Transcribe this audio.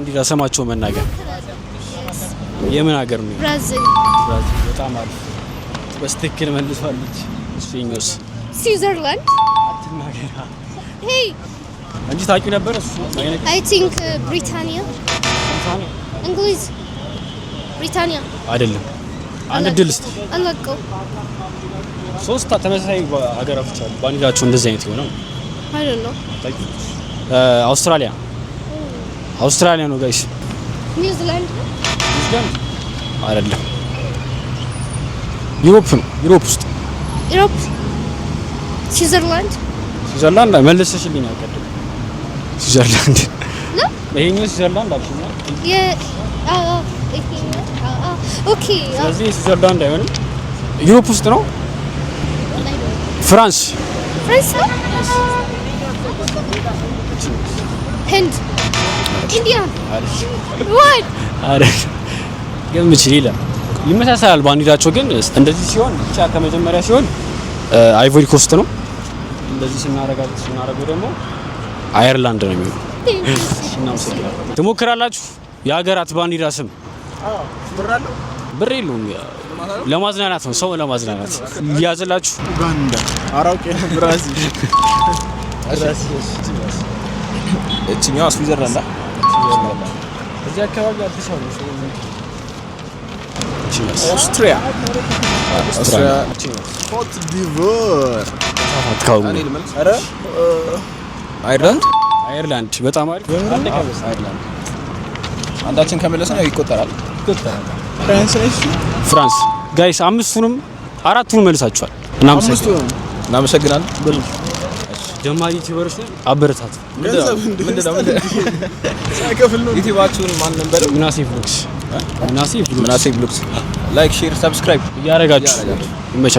ባንዲራ ስማቸው መናገር። የምን ሀገር ነው? ብራዚል። ብራዚል። በጣም አሪፍ፣ በትክክል መልሷለች። እሺ፣ ስዊዘርላንድ። አትናገራ። Hey. እንጂ ታውቂው ነበር እሱ አይነት። I think ብሪታንያ፣ እንግሊዝ፣ ብሪታንያ። አይደለም። አንድ እድል እስቲ። አላውቀውም። ሶስት ተመሳሳይ ሀገራቶች አሉ ባንዲራቸው እንደዚህ አይነት የሆነው። I don't know. አውስትራሊያ፣ አውስትራሊያ ነው guys። ኒውዚላንድ። ኒውዚላንድ አይደለም። Europe ነው፣ Europe ውስጥ። Europe፣ ስዊዘርላንድ። ስዊዘርላንድ መልሰሽልኝ አልቀድም። ስዊዘርላንድ ነው። ይሄኛው ስዊዘርላንድ አልሽኛ። ይሄኛው፣ okay። ስለዚህ ስዊዘርላንድ አይሆንም። Europe ውስጥ ነው። ፍራንስ። ፍራንስ ነው። ህንድ፣ ኢንዲያ፣ what? አይደል ገምች። ሌላ ይመሳሰላል ባንዲራቸው ግን እንደዚህ ሲሆን ብቻ ከመጀመሪያ ሲሆን አይቮሪ ኮስት ነው። እንደዚህ ስናረገው ደግሞ አየርላንድ ነው የሚሆነው። እናመሰግናለን። ትሞክራላችሁ? የሀገራት ባንዲራ ስም። ብር የለውም። ለማዝናናት ነው፣ ሰው ለማዝናናት ያዝላችሁ። ኡጋንዳ፣ አራውቄ፣ ብራዚል። እችኛዋ ስዊዘርላንድ። እዚህ አካባቢ አዲስ አበባ ሰው። ኦስትሪያ፣ ኦስትሪያ። ኮት ዲቮር። አትካውኑ። ኧረ አይርላንድ። አየርላንድ፣ በጣም አሪፍ። አይርላንድ። አንዳችን ከመለስን ያው ይቆጠራል። ፍራንስ ነች። ፍራንስ። Guys፣ አምስቱንም አራቱንም መልሳችኋል። እናመሰግናለን። እናመሰግናለን። ጀማሪ YouTuber ኦች ነን፣ አበረታቱ። ገንዘብ ምንድነው? ሳይከፍል ነው። ዩቲዩባችሁን ማን እንበለው? ምናሴ Vlogs፣ ምናሴ Vlogs። ምናሴ Vlogs። Like፣ share፣ subscribe እያረጋችሁ ይመቻችሁ።